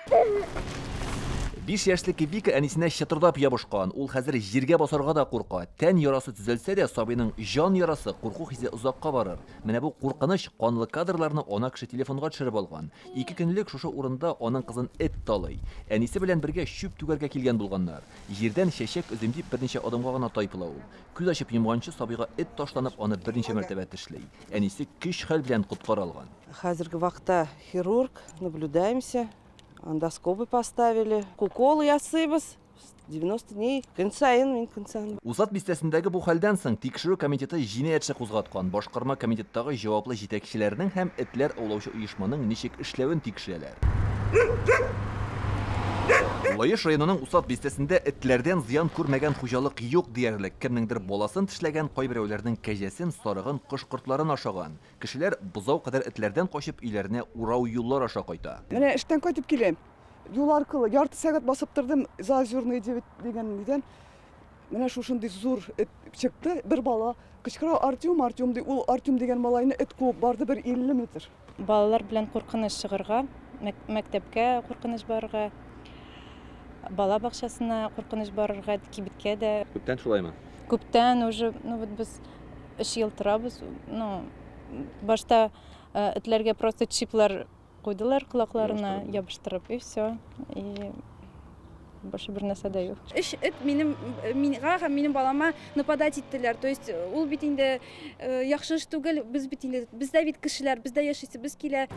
5 яшьлек Вика әнисенә чытырдап ябышкан. Ул хәзер җиргә басарга да курка. Тән ярасы төзәлсә дә, сабыйның җан ярасы, курку хисе озакка барыр. Менә бу куркыныч, канлы кадрларны ана кеше телефонга төшереп алган. 2 көнлек шушы урында аның кызын эт талый. Әнисе белән бергә чүп түгәргә килгән булганнар. Җирдән чәчәк өзим дип берничә адымга гына тайпыла ул. Күз ачып йомганчы сабыйга эт ташланып, аны берничә мәртәбә тешли. Әнисе көч-хәл белән коткара алган. Хәзерге вакытта хирург, наблюдаемся. Эндоскопы поставили. Укол ясыйбыз. 90 дней. Көн саен, мин көн саен. Усад бистәсендәге бу хәлдән соң тикшерү комитеты җинаять эше кузгаткан. Башкарма комитеттагы җаваплы җитәкчеләрнең һәм этләр аулаучы оешманың ничек эшләвен тикшерәләр. Лаеш районының Усад бистәсендә этләрдән зыян күрмәгән хуҗалык юк диярлек. Кемнеңдер баласын тешләгән, кайберәүләрнең кәҗәсен, сарыгын, кош-кортларын ашаган. Кешеләр бозау кадәр этләрдән качып өйләренә урау юллар аша кайта. Менә эштән кайтып киләм. Юл аркылы ярты сәгать басып тордым, Заозерный 9 дигән нидән. Менә шушындый зур эт чыкты, бер бала кычкыра, Артем, Артем ди. Ул Артем дигән малайны эт куып барды бер 50 метр. Балалар белән куркыныч чыгарга, мәктәпкә куркыныч барырга, бала бакчасына куркыныч барырга, кибеткә дә. Күптән шулаймы? Күптән уже, ну вот без 3 ел торабыз, ну башта этләргә просто чиплар куйдылар колакларына, ябыштырып, и все. И больше бер нәрсә дә юк. 3 эт минем миңа һәм минем балама нападать иттеләр. То есть ул бит инде яхшы эш түгел, без бит инде, бездә бит кешеләр, бездә яшисебез килә.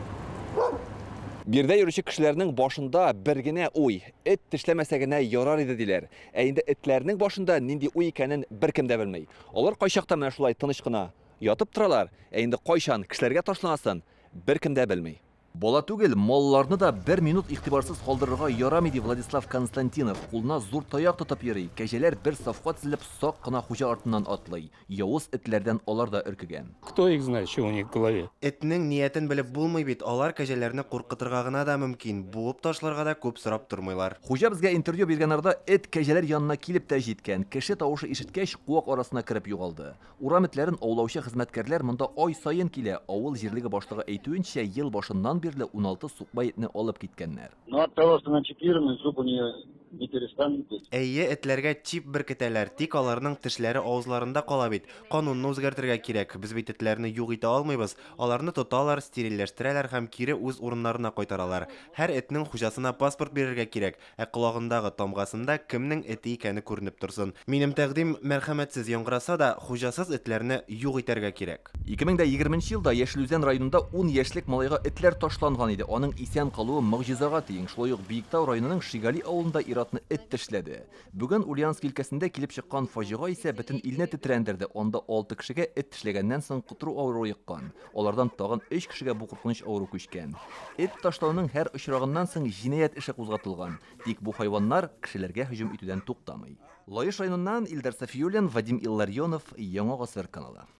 Биредә йөрүче кешеләрнең башында бер генә уй: эт тешләмәсә генә ярар иде диләр. Ә инде этләрнең башында нинди уй икәнен беркем дә белми. Алар кайчакта менә шулай тыныч кына ятып торалар, ә инде кайчан кешеләргә ташланасын беркем дә белми. Бала түгел, малларны да бер минут игътибарсыз калдырырга ярамый, ди Владислав Константинов. Кулына зур таяк тотып йөри. Кәҗәләр бер сафка тезелеп сак кына хуҗа артыннан атлый. Явыз этләрдән алар да өркегән. Кто их знает, что у них в голове? Этнең ниятен белеп булмый бит. Алар кәҗәләрне куркытырга гына да мөмкин. Буып ташларга да күп сорап тормыйлар. Хуҗа безгә интервью биргән арада эт кәҗәләр янына килеп тә җиткән. Кеше тавышы ишеткәч, куак арасына кереп югалды. Урам этләрен аулаучы хезмәткәрләр монда ай саен килә. Авыл җирлеге башлыгы әйтүенчә, ел башыннан бирле 16 сукбай этне алып киткәннәр. Но от того, что она чипированная, зуб у нее не перестанет быть. Әйе, этләргә чип беркетәләр, тик аларның тешләре авызларында кала бит. Канунны үзгәртергә кирәк. Без бит этләрне юк итә алмыйбыз. Аларны тоталар, стерильләштерәләр һәм кире үз урыннарына кайтаралар. Һәр этнең хуҗасына паспорт бирергә кирәк, ә колагындагы тамгасында кемнең эте икәне күренеп торсын. Минем тәкъдим мәрхәмәтсез яңгыраса да, хуҗасыз этләрне юк итәргә кирәк. 2020 елда Яшел Үзән районында 10 яшьлек малайга этләр ташланган иде. Аның исән калуы могҗизага тиң. Шулай ук Биектау районының Шигали авылында ир-атны эт тешләде. Бүген Ульяновск өлкәсендә килеп чыккан фаҗига исә бөтен илне тетрәндерде. Анда 6 кешегә эт тешләгәннән соң котыру авыруы йоккан. Алардан тагын 3 кешегә бу куркыныч авыру күчкән. Эт ташлауның һәр очрагыннан соң җинаять эше кузгатылган. Тик бу хайваннар кешеләргә һөҗүм итүдән туктамый. Лаеш районыннан Илдар Сафиуллин, Вадим Илларионов, Яңа Гасыр каналы.